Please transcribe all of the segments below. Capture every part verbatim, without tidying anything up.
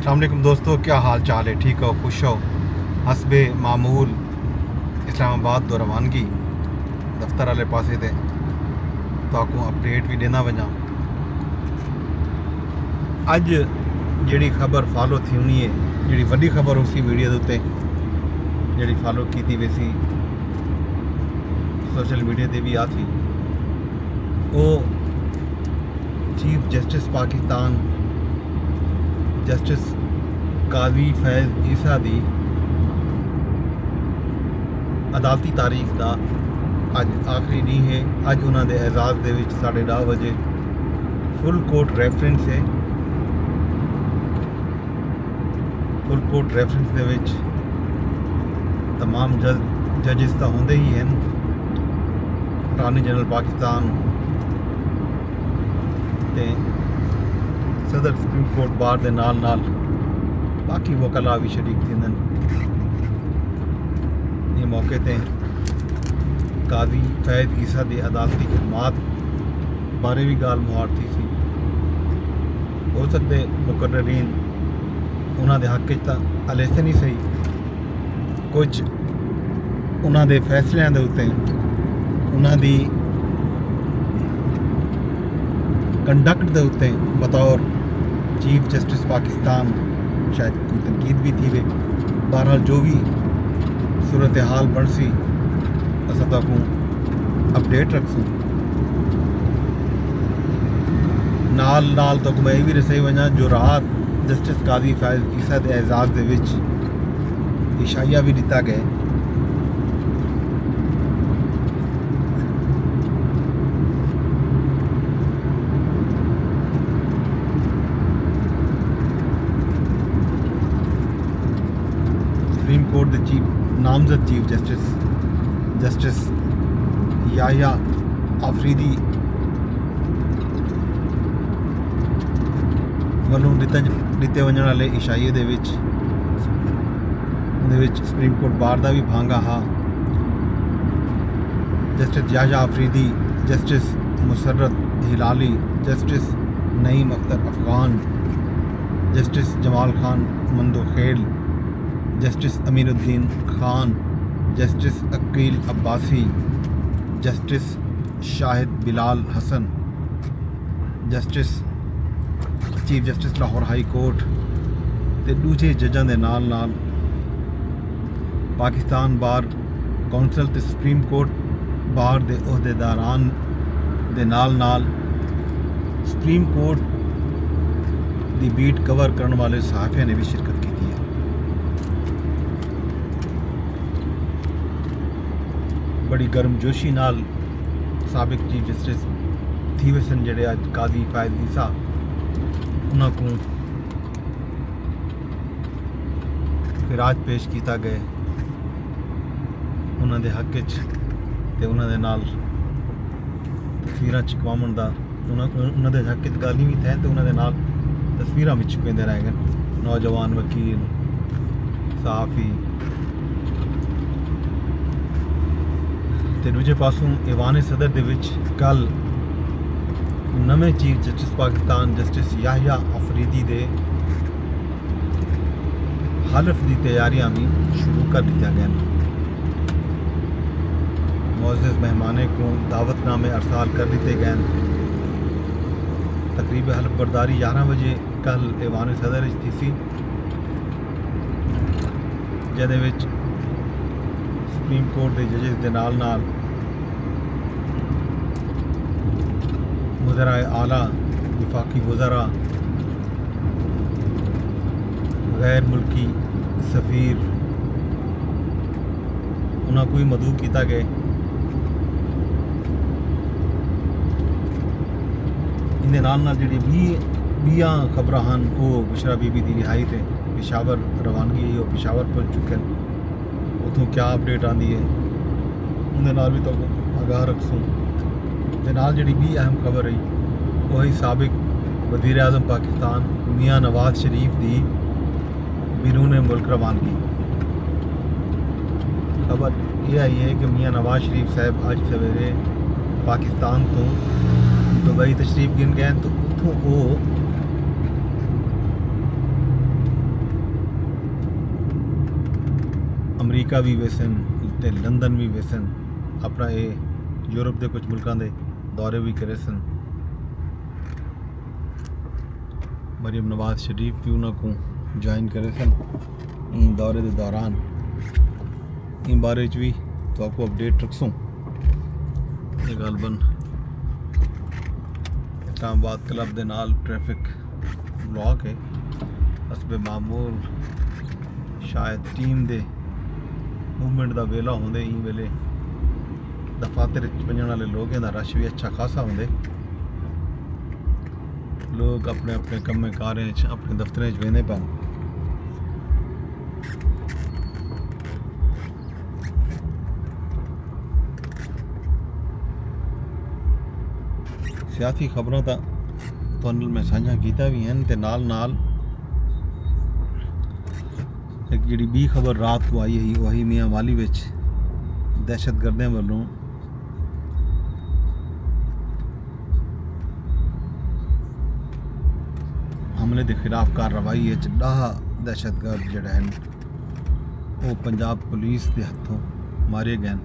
السلام علیکم دوستو، کیا حال چال ہے؟ ٹھیک ہو؟ خوش ہو؟ حسب معمول اسلام آباد دو روانگی دفتر والے پاسے تے تہاکوں اپڈیٹ بھی ݙیندا ونڄاں۔ اڄ جیڑھی خبر فالو تھیوݨی ہے، جیڑھی وݙی خبر ہوسی میڈیا دے اتے، جیڑھی فالو کیتی ویسی، سوشل میڈیا تے بھی آسی، او چیف جسٹس پاکستان جسٹس قاضی فیض عیسیٰ دی عدالتی تاریخ دا اڄ آخری ݙینہہ ہے۔ اڄ انہاں دے اعزاز دے وچ ساڑھے ݙاہ وڄے فل کورٹ ریفرنس ہے۔ فل کورٹ ریفرنس دے وچ تمام جج، ججز تاں ہوندے ہی ہن، اٹارنی جنرل پاکستان تے صدر سپریم کورٹ بار دے نال نال باقی وکلا وی شریک تھیندن۔ ایں موقع تے قاضی فیض عیسیٰ دی عدالتی خدمات بارے وی ڳالھ مہاڑ تھیسی۔ ہو سڳدے مقررین انہاں دے حق اچ تاں الیسن ہی سہی، کجھ انہاں دے فیصلیاں دے اتے، انہاں دی کنڈکٹ دے اتے بطور چیف جسٹس پاکستان شاید کوئی تنقید بھی تھیوے۔ بہرحال جو بھی صورتحال بݨسی، اساں تہاکوں اپڈیٹ رکھسوں۔ نال نال تہاکوں میں اے وی ݙسائی ونڄاں جو رات جسٹس قاضی فیض عیسیٰ دے اعزاز دے وچ عشائیہ وی ݙتا ڳئے۔ سپریم کورٹ دے چیف، نامزد چیف جسٹس، جسٹس یحییٰ آفریدی ولوں ݙتے، ݙتے ونڄݨ والے عشائیے دے وچ، دے وچ سپریم کورٹ بار دا وی بھانگا ہا۔ جسٹس یحییٰ آفریدی، جسٹس مسرت ہلالی، جسٹس نعیم اختر افغان، جسٹس جمال خان مندوخیل، جسٹس امین الدین خان، جسٹس عقیل عباسی، جسٹس شاہد بلال حسن، جسٹس، چیف جسٹس لاہور ہائی کورٹ تے ݙوجھے ججاں دے نال نال پاکستان بار کونسل تے سپریم کورٹ بار دے عہدیداران دے نال نال سپریم کورٹ دی بیٹ کور کرݨ والے صحافیاں نے بھی شرکت کیتی ہے۔ بڑی گرم جوشی نال سابق چیف جسٹس تھی ویسن، جڑے اڄ قاضی فائز عیسیٰ، انہاں کوں خراج پیش کیتا ڳئے، انہاں دے حق اچ تے انہاں دے نال تصویراں چکواوݨ دا، انہاں، انہاں دے حق اچ ڳالھیں وی تھئن تے انہاں دے نال تصویراں وی چکویندے رہ ڳئن۔ نوجوان وکیل، صحافی، تے ݙوجھے پاسوں ایوان صدر دے وچ کل نویں چیف جسٹس پاکستان جسٹس یحییٰ آفریدی دے حلف دی تیاریاں وی شروع کر ݙتیاں ڳئن۔ معزز مہمانیں کوں دعوت نامے ارسال کر ݙتے ڳئن۔ تقریب حلف برداری یارہاں وڄے کل ایوان صدر اچ تھیسی، جیندے وچ سپریم کورٹ دے ججز دے نال نال وزرائے اعلیٰ، وفاقی وزراء، غیر ملکی سفیر، انہاں کوں وی مدعو کیتا ڳئے۔ ایندے نال نال جیڑھی ٻی، ٻیاں خبراں ہن، او بشریٰ بی بی دی رہائی تے پشاور روانگی ہئی، او پشاور پہنچ چکن۔ اتھوں کیا اپڈیٹ آندی ہے، اوندے نال وی تہاکوں آگاہ رکھسوں۔ تے نال جیڑھی ٻی اہم خبر ہئی، او ہئی سابق وزیر اعظم پاکستان میاں نواز شریف دی بیرون ملک روانگی۔ خبر اے آئی ہے کہ میاں نواز شریف صاحب اڄ سویرے پاکستان توں دبئی تشریف گھن ڳئے، تو اتھوں او امریکہ وی ویسن تے لندن وی ویسن، اپݨا اے یورپ دے کجھ ملکاں دے دورے وی کریسن۔ مریم نواز شریف وی انہاں کوں جوائن کریسن ایں دورے دے دوران۔ ایں بارے اچ وی تہاکوں اپڈیٹ رکھسوں۔ اے غالباً اسلام آباد کلب دے نال ٹریفک بلاک ہے۔ حسب معمول شاید ٹیم دے موومنٹ دا ویلا ہوندے، ایں ویلے دفاتر اچ ونڄݨ والے لوگیں دا رش وی اچھا خاصا ہوندے۔ لوگ اپݨے اپݨے کمیں کاریں اچ، اپݨے دفتریں اچ ویندے پن۔ سیاسی خبراں تاں تہاݙے نال میں سانجھا کیتا وی ہن، تے نال نال ہک جیڑھی ٻی خبر رات کوں آئی ہئی، او ہئی میاں والی وچ دہشت گردیں ولوں حملے دے خلاف کارروائی اچ ݙاہ دہشت گرد جیڑھے ہن، او پنجاب پولیس دے ہتھوں مارے ڳئن۔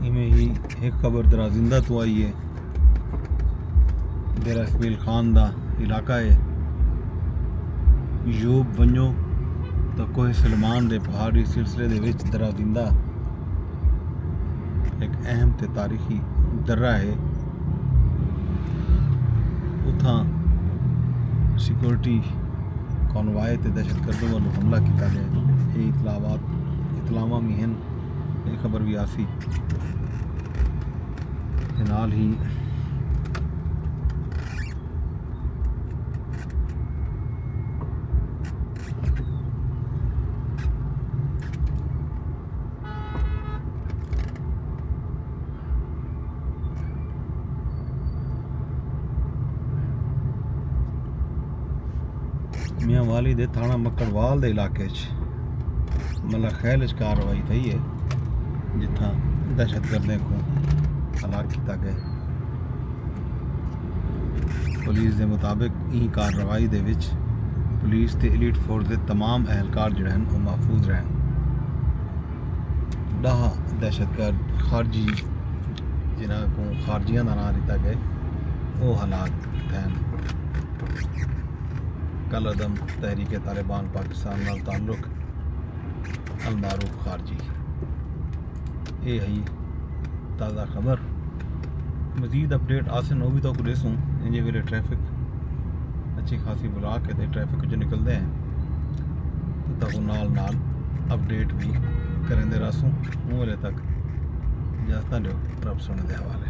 ایویں ہی ہک خبر درازندہ توں آئی ہے۔ ڈیرہ اسماعیل خان دا علاقہ ہے۔ یوب ونڄو تاں کوہ سلیمان دے پہاڑی سلسلے دے وچ درازندہ ہک اہم تے تاریخی درہ ہے۔ اتھاں سیکورٹی کانوائے تے دہشت گردوں ولوں حملہ کیتا ڳئے۔ اے اطلاعات، اطلاعاں وی ہن، اے خبر وی آسی۔ تے نال ہی میاں والی دے تھانہ مکڑوال دے علاقے اچ ملا خیل اچ کارروائی تھئی ہے، جتھاں دہشت گردیں کوں ہلاک کیتا ڳئے۔ پولیس دے مطابق ایں کارروائی دے وچ پولیس تے ایلیٹ فورس دے تمام اہلکار جیڑھے ہن او محفوظ رہن۔ ݙاہ دہشت گرد خارجی، جنہاں کوں خارجیاں دا ناں ݙتا ڳئے، او ہلاک تھئن۔ کالعدم تحریک طالبان پاکستان نال تعلق، المعروف خارجی۔ اے ہئی تازہ خبر۔ مزید اپڈیٹ آسن، او وی تہاکوں ݙیسوں۔ انڄے ویلے ٹریفک اچھی خاصی بلاک ہے تے ٹریفک وچوں نکلدے ہیں تے تہاکوں نال نال اپڈیٹ وی کریندے رہسوں۔ اوں ویلے تک اجازتاں ݙیو، رب سوہݨے دے حوالے۔